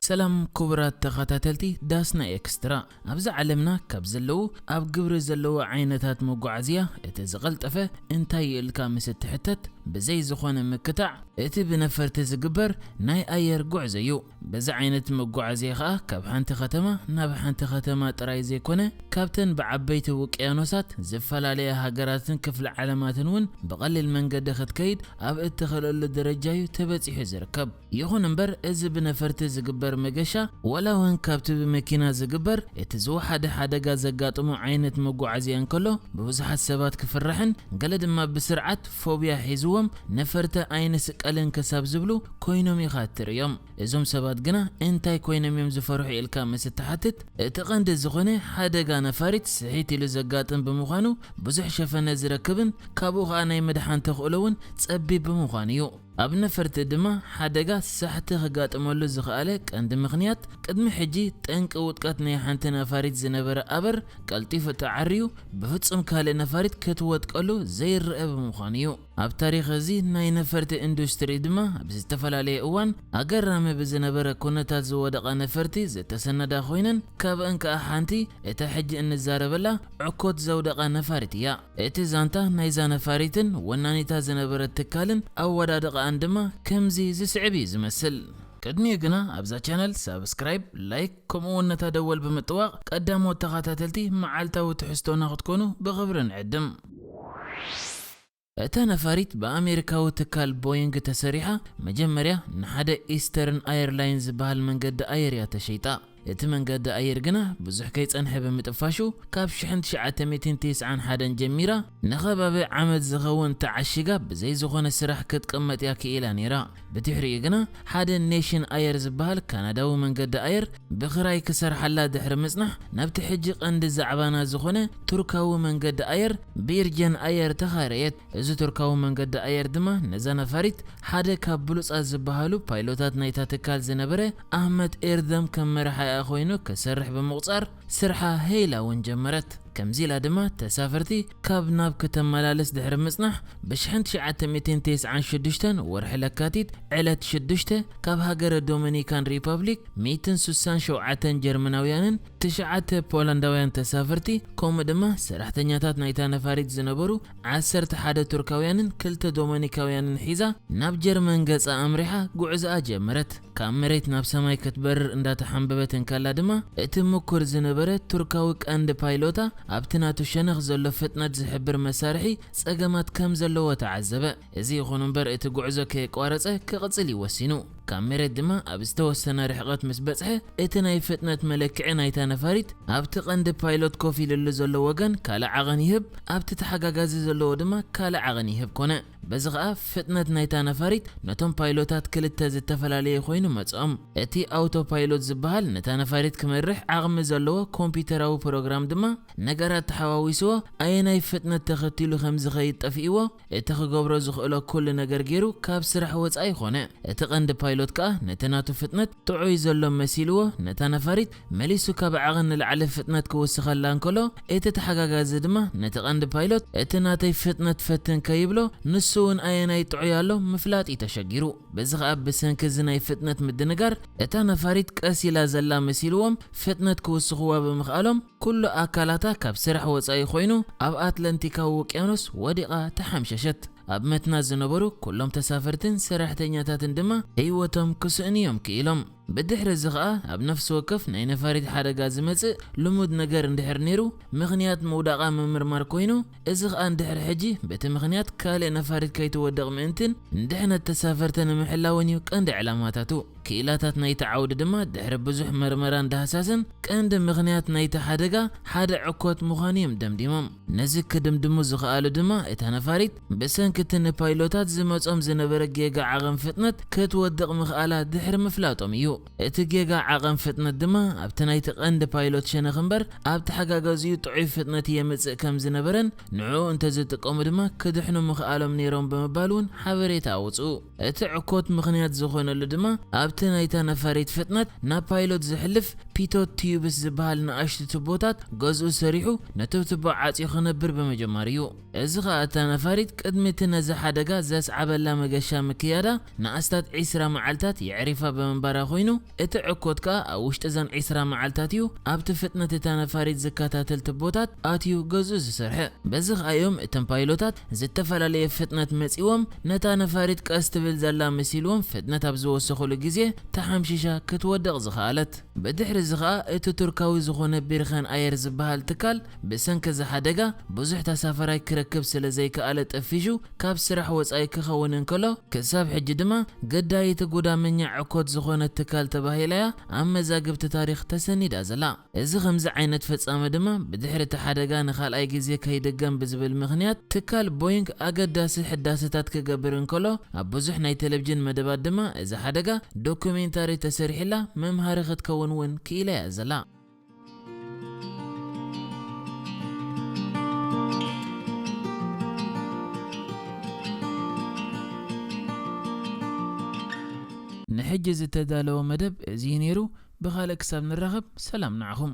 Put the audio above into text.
ሰላም ክቡራት ተኸታተልቲ ዳስና ኤክስትራ። ኣብዛ ዓለምና ካብ ዘለዉ ኣብ ግብሪ ዘለዉ ዓይነታት መጓዓዝያ እቲ ዝቐልጠፈ እንታይ እዩ ኢልካ ምስ እትሕተት፣ ብዘይ ዝኾነ ምክታዕ እቲ ብነፈርቲ ዝግበር ናይ ኣየር ጉዕዞ እዩ። በዚ ዓይነት መጓዓዝያ ኸኣ ካብ ሓንቲ ከተማ ናብ ሓንቲ ከተማ ጥራይ ዘይኮነ፣ ካብተን ብዓበይቲ ውቅያኖሳት ዝፈላለያ ሃገራትን ክፍለ ዓለማትን እውን ብቐሊል መንገዲ ክትከይድ ኣብ እትኽእለሉ ደረጃ እዩ ተበጺሑ ዝርከብ። ይኹን እምበር፣ እዚ ብነፈርቲ ዝግበር መገሻ፣ ዋላ እውን ካብቲ ብመኪና ዝግበር፣ እቲ ዝወሓደ ሓደጋ ዘጋጥሞ ዓይነት መጓዓዝያ እንከሎ፣ ብብዙሓት ሰባት ክፍራሕን ገለ ድማ ብስርዓት ፎብያ ሒዝዎም ነፈርቲ ኣይንስቀልን ክሳብ ዝብሉ ኮይኖም ኢኻ እትርእዮም። እዞም ሰባት ግና እንታይ ኮይኖም እዮም ዝፈርሑ ኢልካ ምስ እትሓትት፣ እቲ ቀንዲ ዝኾነ ሓደጋ ነፋሪት ስሒት ኢሉ ዘጋጥም ብምዃኑ፣ ብዙሕ ሸፈነ ዝረክብን ካብኡ ኸኣ ናይ ምድሓን ተኽእሎ እውን ጸቢብ ብምዃኑ እዩ። ኣብ ነፈርቲ ድማ ሓደጋ ሳሕቲ ክጋጥመሉ ዝኸኣለ ቀንዲ ምኽንያት፣ ቅድሚ ሕጂ ጠንቂ ውድቀት ናይ ሓንቲ ነፋሪት ዝነበረ ኣበር ቀልጢፉ ተዓርዩ ብፍጹም ካልእ ነፋሪት ክትወድቀሉ ዘይረአ ብምዃኑ እዩ። ኣብ ታሪኽ እዚ ናይ ነፈርቲ ኢንዱስትሪ ድማ ኣብ ዝተፈላለየ እዋን ኣገራሚ ብዝነበረ ኩነታት ዝወደቓ ነፈርቲ ዝተሰነዳ ኮይነን፣ ካብአን ከኣ ሓንቲ እታ ሕጂ እንዛረበላ ዕኮት ዘውደቓ ነፋሪት እያ። እቲ ዛንታ ናይዛ ነፋሪትን ወናኒታ ዝነበረት ትካልን ኣወዳድቓኣን ድማ ከምዚ ዝስዕብ እዩ ዝመስል። ቅድሚኡ ግና ኣብዛ ቻነል ሳብስክራይብ፣ ላይክ፣ ከምኡ እውን ነታ ደወል ብምጥዋቕ ቀዳሞት ተኸታተልቲ መዓልታዊ ትሕዝቶና ክትኮኑ ብኽብሪ ንዕድም። እታ ነፋሪት ብኣሜሪካዊ ትካል ቦይንግ ተሰሪሓ፣ መጀመርያ ንሓደ ኢስተርን ኣየርላይን ዝበሃል መንገዲ ኣየር እያ ተሸይጣ። እቲ መንገዲ ኣየር ግና ብዙሕ ከይጸንሐ ብምጥፋሹ፣ ካብ ሽሕን ትሽዓተ ሚእትን ተስዓን ሓደን ጀሚራ ንኸባቢ ዓመት ዝኸውን ተዓሺጋ ብዘይ ዝኾነ ስራሕ ክትቅመጥ እያ ክኢላ ነይራ። ብድሕሪኡ ግና ሓደ ኔሽን ኣየር ዝበሃል ካናዳዊ መንገዲ ኣየር ብኽራይ ክሰርሓላ ድሕሪ ምጽናሕ፣ ናብቲ ሕጂ ቀንዲ ዛዕባና ዝኾነ ቱርካዊ መንገዲ ኣየር ቢርጀን ኣየር ተኻረየት። እዚ ቱርካዊ መንገዲ ኣየር ድማ ነዛ ነፋሪት ሓደ ካብ ብሉጻት ዝበሃሉ ፓይሎታት ናይታ ትካል ዝነበረ ኣህመድ ኤርደም ከም መራሒኣ ኮይኑ ክሰርሕ ብምቑጻር፣ ስርሓ ሄይላ እውን ጀመረት። ከምዚ ኢላ ድማ ተሳፈርቲ ካብ ናብ ከተመላልስ ድሕሪ ምጽናሕ፣ ብሽሕን ትሽዓተ ሚእትን ተስዓን ሽዱሽተን ወርሒ ለካቲት ዕለት ሽዱሽተ ካብ ሃገረ ዶሚኒካን ሪፐብሊክ ሚእትን ስሳን ሸውዓተን ጀርመናውያንን ትሽዓተ ፖላንዳውያን ተሳፈርቲ፣ ከምኡ ድማ ሰራሕተኛታት ናይታ ነፋሪት ዝነበሩ ዓሰርተ ሓደ ቱርካውያንን ክልተ ዶሚኒካውያንን ሒዛ ናብ ጀርመን ገጻ ኣምሪሓ ጉዕዞኣ ጀመረት። ካብ መሬት ናብ ሰማይ ክትበርር እንዳተሓንበበት እንከላ ድማ፣ እቲ ምኩር ዝነበረ ቱርካዊ ቀንዲ ፓይሎታ ኣብቲ ናቱ ሸነኽ ዘሎ ፍጥነት ዝሕብር መሳርሒ ጸገማት ከም ዘለዎ ተዓዘበ። እዚ ይኹን እምበር፣ እቲ ጉዕዞ ከየቋረጸ ክቕጽል እዩ ወሲኑ። ካብ መሬት ድማ ኣብ ዝተወሰነ ርሕቐት ምስ በጽሐ፣ እቲ ናይ ፍጥነት መለክዒ ናይታ ነፋሪት ኣብቲ ቀንዲ ፓይሎት ኮፍ ኢልሉ ዘሎ ወገን ካልእ ዓቐን ይህብ፣ ኣብቲ ተሓጋጋዚ ዘለዎ ድማ ካልእ ዓቐን ይህብ ኮነ። በዚ ኸኣ ፍጥነት ናይታ ነፋሪት ነቶም ፓይሎታት ክልተ ዝተፈላለየ ኮይኑ መጽኦም። እቲ ኣውቶ ፓይሎት ዝበሃል ነታ ነፋሪት ክመርሕ ዓቕሚ ዘለዎ ኮምፒውተራዊ ፕሮግራም ድማ ነገራት ተሓዋዊስዎ ኣየናይ ፍጥነት ተኸቲሉ ከም ዝኸይድ ጠፊእዎ፣ እቲ ክገብሮ ዝኽእሎ ኩሉ ነገር ገይሩ ካብ ስራሕ ወጻኢ ኾነ። እቲ ቀንዲ ፓይሎት ከኣ ነቲ ናቱ ፍጥነት ጥዑይ ዘሎ መሲልዎ ነታ ነፋሪት መሊሱ ካብ ዓቐን ንላዕሊ ፍጥነት ክውስኸላ እንከሎ፣ እቲ ተሓጋጋዚ ድማ ነቲ ቀንዲ ፓይሎት እቲ ናተይ ፍጥነት ፈትን ከይብሎ፣ ንሱ እውን ኣየናይ ጥዑይ ኣሎ ምፍላጥ እዩ ተሸጊሩ። በዚ ኸኣ ብሰንኪ እዚ ናይ ፍጥነት ምድንጋር እታ ነፋሪት ቀስ ኢላ ዘላ መሲልዎም ፍጥነት ክውስኽዋ ብምኽኣሎም፣ ኩሉ ኣካላታ ካብ ስራሕ ወጻኢ ኮይኑ ኣብ ኣትላንቲካዊ ውቅያኖስ ወዲቓ ተሓምሸሸት። ኣብ መትና ዝነበሩ ኩሎም ተሳፈርትን ሰራሕተኛታትን ድማ ህይወቶም ክስእኑ እዮም ክኢሎም። ብድሕሪ እዚ ኸኣ ኣብ ነፍሲ ወከፍ ናይ ነፋሪት ሓደጋ ዝመጽእ ልሙድ ነገር እንድሕር ነይሩ፣ ምኽንያት ምውዳቓ ምምርማር ኮይኑ፣ እዚ ኸኣ እንድሕር ሕጂ በቲ ምኽንያት ካልእ ነፋሪት ከይትወድቕ ምእንትን ንድሕነት ተሳፈርቲ ንምሕላውን እዩ ቀንዲ ዕላማታቱ። ክኢላታት ናይቲ ዓውዲ ድማ ድሕሪ ብዙሕ መርመራን ዳህሳስን ቀንዲ ምኽንያት ናይቲ ሓደጋ ሓደ ዕኮት ምዃኑ እዮም ደምዲሞም። ነዚ ክድምድሙ ዝኸኣሉ ድማ እታ ነፋሪት ብሰንኪ እቲ ንፓይሎታት ዝመጾም ዝነበረ ጌጋ ዓቐን ፍጥነት ክትወድቕ ምኽኣላ ድሕሪ ምፍላጦም እዩ። እቲ ጌጋ ዓቐን ፍጥነት ድማ ኣብቲ ናይቲ ቀንዲ ፓይሎት ሸነኽ እምበር ኣብ ተሓጋጋዚኡ ጥዑይ ፍጥነት የምጽእ ከም ዝነበረን ንዕኡ እንተዝጥቀሙ ድማ ክድሕኑ ምኽኣሎም ነይሮም ብምባል እውን ሓበሬታ ኣውጽኡ። እቲ ዕኮት ምኽንያት ዝኾነሉ ድማ ኣብቲ ናይታ ነፋሪት ፍጥነት ናብ ፓይሎት ዝሕልፍ ፒቶት ቲዩብስ ዝበሃል ንኣሽቱ ቱቦታት ገዝኡ ሰሪሑ ነቲ ቱቦ ዓጽዩ ክነብር ብምጅማር እዩ። እዚ ኸኣ እታ ነፋሪት ቅድሚ እቲ ነዚ ሓደጋ ዘስዓበላ መገሻ ምክያዳ ንኣስታት ዒስራ መዓልታት የዕሪፋ ብምንባራ ኮይኑ፣ እቲ ዕኮት ከኣ ኣብ ውሽጢ እዘን ዒስራ መዓልታት እዩ ኣብቲ ፍጥነት እታ ነፋሪት ዝከታተል ትቦታት ኣትዩ ገዝኡ ዝሰርሐ። በዚ ከኣ እዮም እቶም ፓይሎታት ዝተፈላለየ ፍጥነት መጺዎም ነታ ነፋሪት ቀስ ትብል ዘላ መሲልዎም ፍጥነት ኣብ ዝወሰኹሉ ግዜ ተሓምሺሻ ክትወድቕ ዝኸኣለት። ብድሕሪ እዚ ከኣ እቲ ቱርካዊ ዝኾነ ቢርኸን ኣየር ዝበሃል ትካል ብሰንኪ እዚ ሓደጋ ብዙሕ ተሳፈራይ ክረክብ ስለ ዘይከኣለ ጠፊሹ ካብ ስራሕ ወጻኢ ክኸውን እንከሎ፣ ክሳብ ሕጂ ድማ ገዳይት ጉዳመኛ ዕኮት ዝኾነት ትካል ተባሂላ እያ ኣብ መዛግብቲ ታሪኽ ተሰኒዳ ዘላ። እዚ ከምዚ ዓይነት ፍጻመ ድማ ብድሕሪ እቲ ሓደጋ ንኻልኣይ ግዜ ከይድገም ብዝብል ምኽንያት ትካል ቦይንግ ኣገዳሲ ሕዳሰታት ክገብር እንከሎ፣ ኣብ ብዙሕ ናይ ቴሌቪዥን መደባት ድማ እዚ ሓደጋ ዶኩሜንታሪ ተሰሪሕላ መምሃሪ ክትከውን እውን ክኢላ እያ ዘላ። ንሕጂ ዝተዳለወ መደብ እዚ እዩ ነይሩ። ብኻልእ ክሳብ ንራኸብ ሰላም ንዓኹም።